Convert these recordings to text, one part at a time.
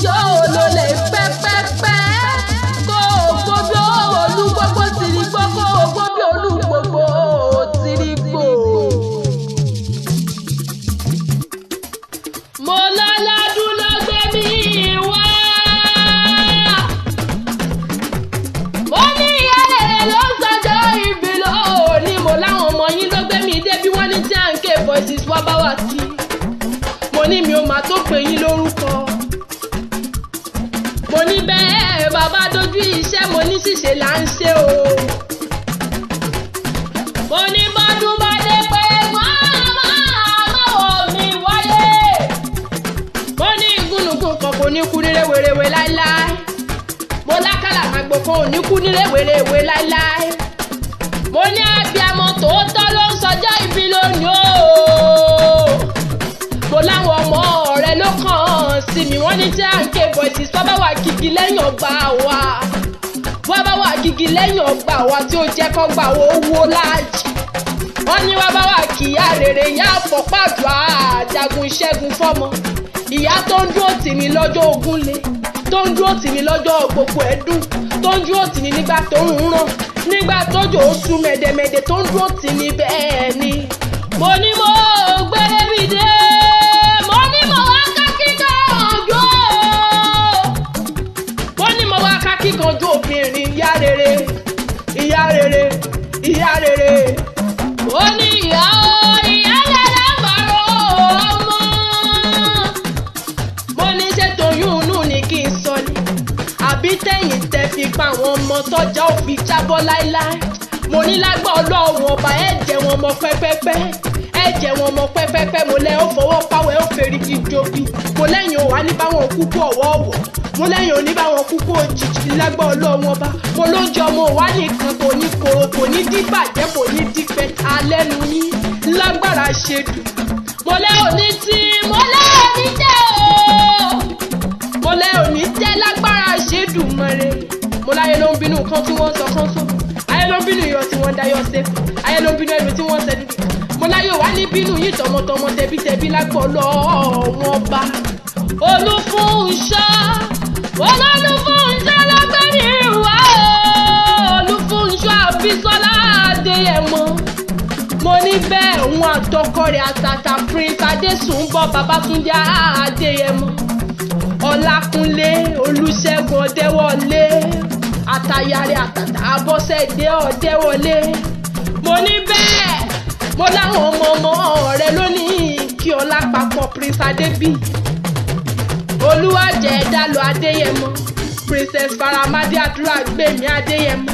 Ṣó ló lè pẹ́pẹ́pẹ́ kó o gbó bí olú gbogbo tìrì gbó, kó o gbó bí olú gbogbo tìrì gbò. Mo lọ́ládún ló gbé mi wá. Mo ní ìyá rere ló ń sọjọ́ ìbí lónìí. Mo láwọn ọmọ yín ló gbé mi dé bí wọ́n ní tí à ń ké voices wá bá wà kí. Mo ní mi ò máa tó pè yín lórúkọ. Mo ní bẹ́ẹ̀ bàbá dojú iṣẹ́, mo ní ṣìṣe là ń ṣe o. Mo ní bọ́dún bá dé pé máa wọ̀ mí wáyé. Mo ní igúnnugún kan kò ní kú ní rèwerèwe láéláé. Mo lákàlà màgbò kan ò ní kú ní rèwerèwe láéláé. Mo ní abiyamọ tòótọ́ ló ń sọjọ́ ìbí lónìí o. Mo láwọn ọmọ rẹ ló kàn sí mi, wọ́n ní tí à ń ké voices wá bá wà gidi lẹ́yìn ọgbà wa. Wá bá wà gidi lẹ́yìn ọgbà wa tí ó jẹ́ kọ́ gbà owó láàjì. Wọ́n ní wá bá wà kíyà rere ìyá àpọ̀pàdù àjàgùn ìṣẹ́gun fọ́mọ. Ìyá tó ń dúró tì mí lọ́jọ́ ogún le, tó ń dúró tì mí lọ́jọ́ gbogbo ẹ̀dùn, tó ń dúró tì mí nígbà tó ń ràn, nígbà tójò ó sú mẹ̀dẹ̀mẹ̀dẹ̀, tó ń dúró tì mí bẹ́ẹ̀ ni. Mo ní mo gbére mi dé, mo ní mo wá ká kíkanjú o. Mo ní mo wá ká kíkanjú obìnrin, ìyá rere, ìyá rere, ìyá rere. Mo ní ìyá o, ìyá rere bàrọ̀ ọmọ. Mo ní ṣé toyún inú ni kí n sọ ni, àbí tẹ̀yìn tẹ fi pa àwọn ọmọ tọ́jà ò fi jábọ́ láéláé. Mo ní lágbá Ọlọ́run ọba, ẹ jẹ́ wọn mọ pẹ́pẹ́pẹ́, ẹ jẹ́ wọn mọ pẹ́pẹ́pẹ́. Mo lẹ́ ó fọwọ́ pawẹ́ ó ferigi jobi. Mo lẹ́yìn ò wá ní báwọn kúkú ọ̀wọ́ọ̀wọ́. Mo lẹ́yìn ò ní báwọn kúkú òjijì lágbá Ọlọ́run ọba. Mo ló ń jẹ ọmọ wá nìkan kò ní koro, kò ní díbàjẹ́, kò ní dípẹ́ta lẹ́nu yín lágbára ṣe dùn. Mo lẹ́ òní tí, mo lẹ́ òní tẹ́ o. Mo lẹ́ òní tẹ́ lágbára ṣe dùn mọ́re. Mo láyé ló ń bínú kan tí wọ́n sọ kan sọ. Ayé ló ń bínú iyọ̀ tí wọ́n dayọ̀ sẹ́kù. Ayé ló ń bínú ẹrù tí wọ́n sẹ́nu dìkà. Mo láyé wá ní bínú yìí tọmọtọmọ tẹbítẹbí lágbọ́ lọ́wọ́n ọba. Olúfúnṣọ́, Olúfúnṣọ́ lọ́gbẹ́ni ìwà o. Olúfúnṣọ́ Àbísọ́lá Adéyẹmọ. Mo ní bẹ́ẹ̀ òun àtọkọ rẹ̀ àtàtà Prince Adésùnbọ̀ Babátúndé Adéyẹmọ. Ọlákúnlé Olúṣẹ́gun Ọdẹ́wọlé àtàyàrẹ àtàtà Abọ́sẹ̀dé Ọdẹ́wọlé. Mo ní bẹ́ẹ̀ mo láwọn ọmọ ọmọ rẹ lónìí kí ọlá papọ̀ Prince Adébí. Olúwàjẹ́ Dálọ Adéyẹmọ, Princess Faramade Àdúrà Gbèmí Adéyẹmọ,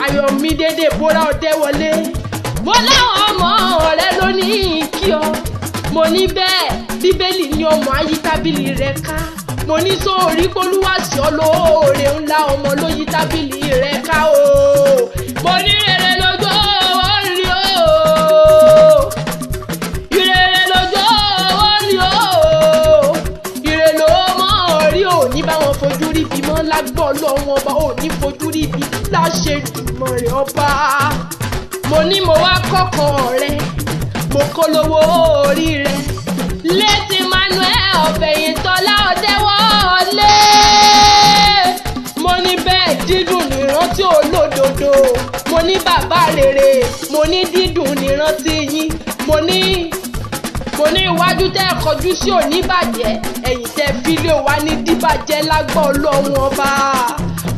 Ayọ̀mídé Dèbórà Ọdẹ́wọlé. Mo láwọn ọmọ rẹ lónìí kí ọ. Mo ní bẹ́ẹ̀ Bíbélì ní ọmọ ayí tábìlì rẹ ká. Mo ní sóòrí pólúwàsí olóore ńlá ọmọ ló yí tábìlì rẹ ká o. Mo ní rere lójú owó rí o. Ìrere lójú owó rí o. Ire ló mọ̀ rí o. Ní báwọn fojú rí bí mọ́ lágbọ́ lọ́wọ́n ọba ò ní fojú rí bí láṣẹ ìdùnmọ̀ rẹ̀ ọba. Mo ní mo wá kọ́kọ́ rẹ̀, mo kó lówó orí rẹ̀. Létí Manuel Ọ̀fẹ̀yìntọ́lá Ọdẹ́wọlé. Mo ní bẹ́ẹ̀ dídùn nírántí olódodo. Mo ní bàbá rere, mo ní dídùn nírántí yín. Mo ní iwájú tẹ́ kọjú sí òní bàjẹ́, ẹ̀yìn tẹ́ fílẹ̀ wá ní díbàjẹ́ lágbọ́ Ọlọ́run ọba.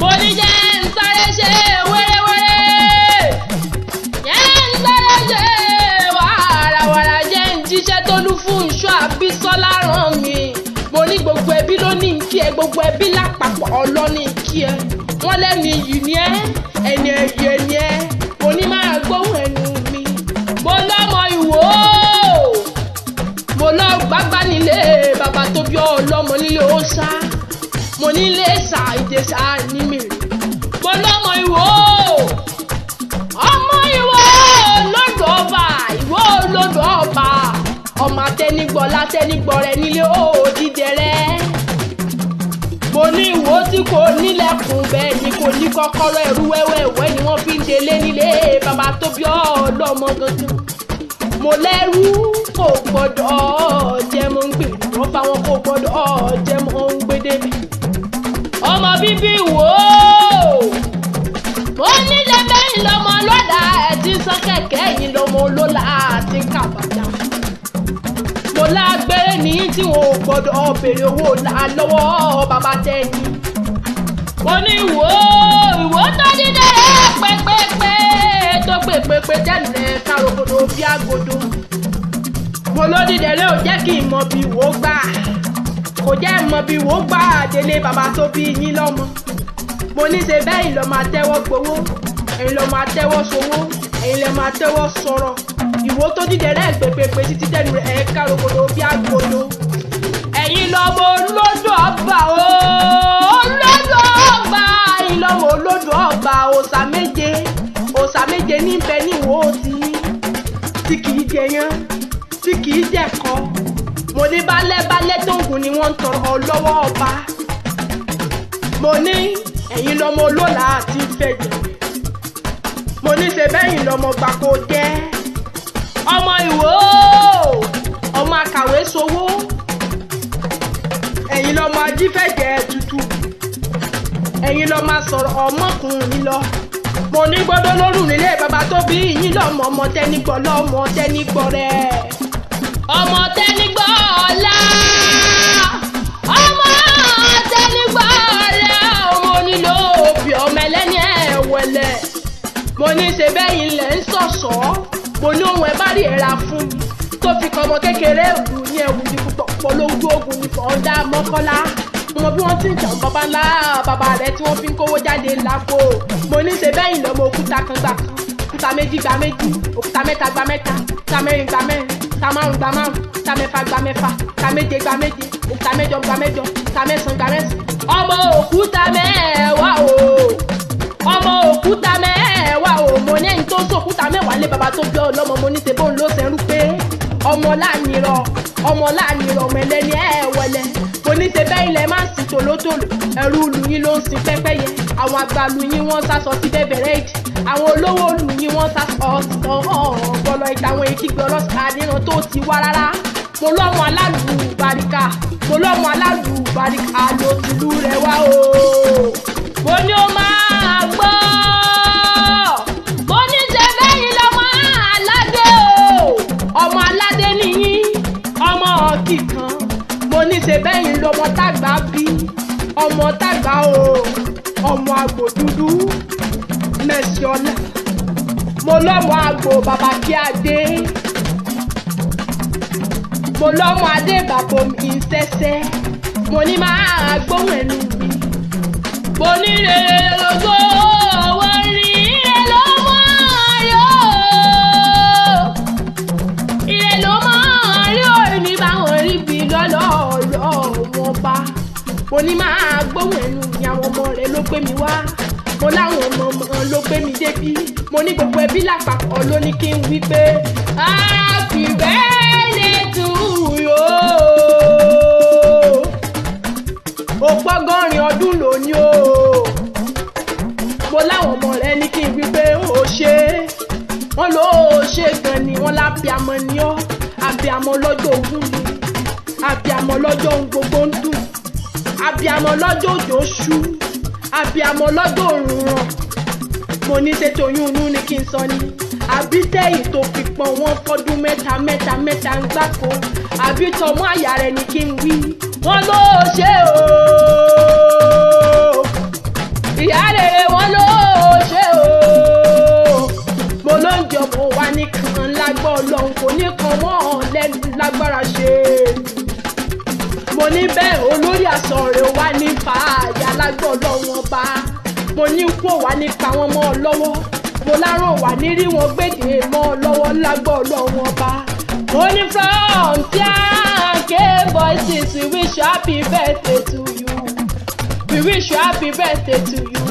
Mo ní jẹ́ ń sáré ṣe wéréwéré, jẹ́ ń sáré ṣe wàràwàrà, jẹ́ ń jíṣẹ́ t'Olúfúnṣọ́ Àbísọ́lá rán mi. Mo ní gbogbo ẹbí ló ní kí ẹ, gbogbo ẹbí lápapọ̀ ọlọ́ní kí ẹ. Wọ́n lẹ́nu iyì ni ẹ́, ẹni ẹ̀yẹ ni ẹ́. Mo ní máa gbóhùn ẹnu mi. Mo lọ́mọ Ìwó, mo lọ gbágbá nílé bàbá tó bí ọlọ́mọ nílé ó sá. Mo nílé sà Ìjẹ̀ṣà ní mèrè. Mo lọ́mọ Ìwó, ọmọ Ìwó lọ́dọ̀ ọba, Ìwó lọ́dọ̀ ọba. Ọmọ atẹnigbọ̀ látẹnigbọ̀ rẹ̀ nílé òdìdẹrẹ́. Mo ní Ìwó tí kò nílẹ̀kùn bẹ́ẹ̀ ni kò ní kọ́kọ́rọ́, ẹrú wẹ́wẹ́wẹ́ ni wọ́n fi ń délé nílé bàbá tó bí ọlọ́mọ gangan. Mo lẹ́rú kò gbọ́dọ̀ jẹ́ mọ́ ń gbèrú, wọ́n fa wọn kò gbọ́dọ̀ jẹ́ mọ́ ń gbédè. Ọmọ bíbí wò ó, mo ní ṣe bẹ́yìn lọ́mọ lọ́la ẹ̀ ti sán kẹ̀kẹ́, ẹ̀yìn lọ́mọ lọ́la àti kàbàdà. Mo lágbére ní tí wọn ò gbọ́dọ̀ béèrè owó là lọ́wọ́ bàbá tẹ́ni. Mo ní wò ó, ìwò tó dídé pépépé tó pépépé tẹ́lẹ̀ káròkòdò bí àgòdò. Mo ló dídé lé ò jẹ́ kí n mọ bí wò ó gbà, kò jẹ́ mọ bí wò ó gbà délé bàbá tó bí yín lọ́mọ. Mo ní ṣe bẹ́ẹ̀ lọ́ máa tẹ́wọ́ gbowó, ẹ̀yin lọ́ máa tẹ́wọ́ sowó, ẹ̀yin lẹ́ máa tẹ́wọ́ sọ̀rọ̀. Ìwò tó dídé rẹ̀ pépépé títí tẹ́nu rẹ̀ ẹ̀ káròkòdò bí àgòdò. Ẹ̀yin lọ́mọ olódò ọba o, olódò ọba, ẹ̀yin lọ́mọ olódò ọba. Òòṣà méje, òòṣà méje níbẹ̀ níwò tí tí kìí jẹyán, tí kìí jẹ̀kọ. Mo ní balẹ̀ balẹ̀ tó ń gùn ni wọ́n ń tọrọ lọ́wọ́ ọba. Mo ní ẹ̀yin lọ́mọ olóòlà àti fẹ̀jẹ̀. Mo ní ṣe bẹ́yìn lọ́mọ gbàkó jẹ́. Ọmọ ìwò, ọmọ akàwé sowó, ẹ̀yin lọ́mọ ajífẹ̀jẹ̀ tutù, ẹ̀yin lọ́mọ sọ̀rọ̀ ọmọkùnrin lọ. Mo ní gbọ́dọ̀ lórùn nílé bàbá tó bí yín lọ́mọ, ọmọ tẹ́nigbọ́ lọ́mọ tẹ́nigbọ́ rẹ̀, ọmọ tẹ́nigbọ́ ọ̀la, ọmọ tẹ́nigbọ́ rẹ̀, ọmọ onílò òbí, ọmọ ẹlẹ́ni ẹ̀wẹ̀lẹ̀. Mo ní ṣe bẹ́yìn lẹ̀ ń sọ̀sọ́. Mo ní ohun ẹ̀ bá rí ẹ̀ra fún mi tó fi kọ́ ọmọ kékeré ògùn ní ẹ̀wù ní púpọ̀ polówó ogun ní fọ́ńdà mọ́kọ́lá. Mo mọ bí wọ́n ti ń jà bàbá ńlá bàbá rẹ̀ tí wọ́n fi ń kówó jáde lápò. Mo ní ṣe bẹ́yìn lọ́mọ òkúta kan gbà kan, òkúta méjì gba méjì, òkúta mẹ́ta gba mẹ́ta, òkúta mẹ́rin gba mẹ́rin, òkúta márùn gba márùn, òkúta mẹ́fà gba mẹ́fà, òkúta méje gba méje, òkúta mẹ́jọ gba mẹ́jọ, òkúta mẹ́sàn gba mẹ́sàn. Ọmọ òkúta mẹ́wàá o, ọmọ òkúta mẹ́wàá o. Mo ní ẹni tó sòkúta mẹ́wàá lé bàbá tó bí ọlọ́mọ. Mo ní ṣe bóun ló ṣe ń rú pé ọmọ láàánirọ̀, ọmọ láàánirọ̀, ọmọ ẹlẹ́ni ẹ̀wẹ̀lẹ̀. Mo ní ṣe bẹ́ẹ̀ ilẹ̀ máa ń sin tòlótòló, ẹrú ìlú yín ló ń sin pẹ́pẹ́yẹ. Àwọn àgbà ìlú yín wọ́n sásọ sí bẹ́bẹ̀rẹ̀ èdè, àwọn olówó ìlú yín wọ́n sásọ ọ̀bọ̀lọ̀ ìtàwọn ìkígbe ọlọ́sà níran tó ti wá rárá. Mo lọ́mọ alálù baríkà, mo lọ́mọ alálù baríkà ló tìlú rẹ̀ wá o. Mo ní ó máa gbọ́, mo ní ṣe bẹ́yìn lọ́mọ aládé o, ọmọ aládé nìyí, ọmọ kíkan. Mo ní ṣe bẹ́yìn lọ́mọ tágbà bí, ọmọ tágbà o, ọmọ àgbò dúdú mẹ̀sì ọ̀la. Mo lọ́mọ àgbò bàbá kí adé, mo lọ́mọ adé bàbá mi sẹ́sẹ́. Mo ní máa gbóhùn ẹnu mi. Mo ní rere lógo owó rí, ire ló mọ́ rí o, ire ló mọ́ rí o, ní báwọn rí bí lọ́lọ́ọ̀lọ́ wọn bá. Mo ní máa gbóhùn ẹnu mi. Àwọn ọmọ rẹ̀ ló gbé mi wá, mo láwọn ọmọ ọmọ ló gbé mi débí. Mo ní gbogbo ẹbí lápapọ̀ ló ní kí n wí pé happy birthday to you. Òpọ́gọ́rin ọdún lónìí o. Mo láwọn ọmọ rẹ ní kí n wí pé ó ṣe wọ́n ló ṣe gan ni. Wọ́n lábíamọ ni ọ́, àbíamọ lọ́jọ́ ogún ni, àbíamọ lọ́jọ́ ohun gbogbo ń dùn, àbíamọ lọ́jọ́ òjò ṣú, àbíamọ lọ́jọ́ òrùn ràn. Mo ní ṣètò oyún inú ni kí n sọ ni, àbí tẹ́yìn tó fi pọn wọ́n fọ́dún mẹ́ta mẹ́ta mẹ́ta ń gbáko, àbí tọmọ àyà rẹ̀ ni kí n wí. Wọ́n ló ṣe o, ìyá rere, wọ́n ló ṣe o. Mo ló ń jọ mo wá nìkan lágbọ́ ọlọ́run kò ní kan mọ́ ọ lẹ́nu lágbára ṣe. Mo ní bẹ́ẹ̀ olórí aṣọ rẹ̀ wá ní fàáyà lágbọ́ ọlọ́run ọba. Mo ní kó wá nípa wọn mọ́ ọ lọ́wọ́. Mo lárùn wà ní rí wọn gbèdé mọ́ ọ lọ́wọ́ lágbọ́ ọlọ́run ọba. Mo ní from TNK Voices, we wish you happy birthday to you, we wish you happy birthday to you,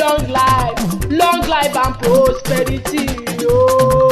long life, long life and prosperity. Oh.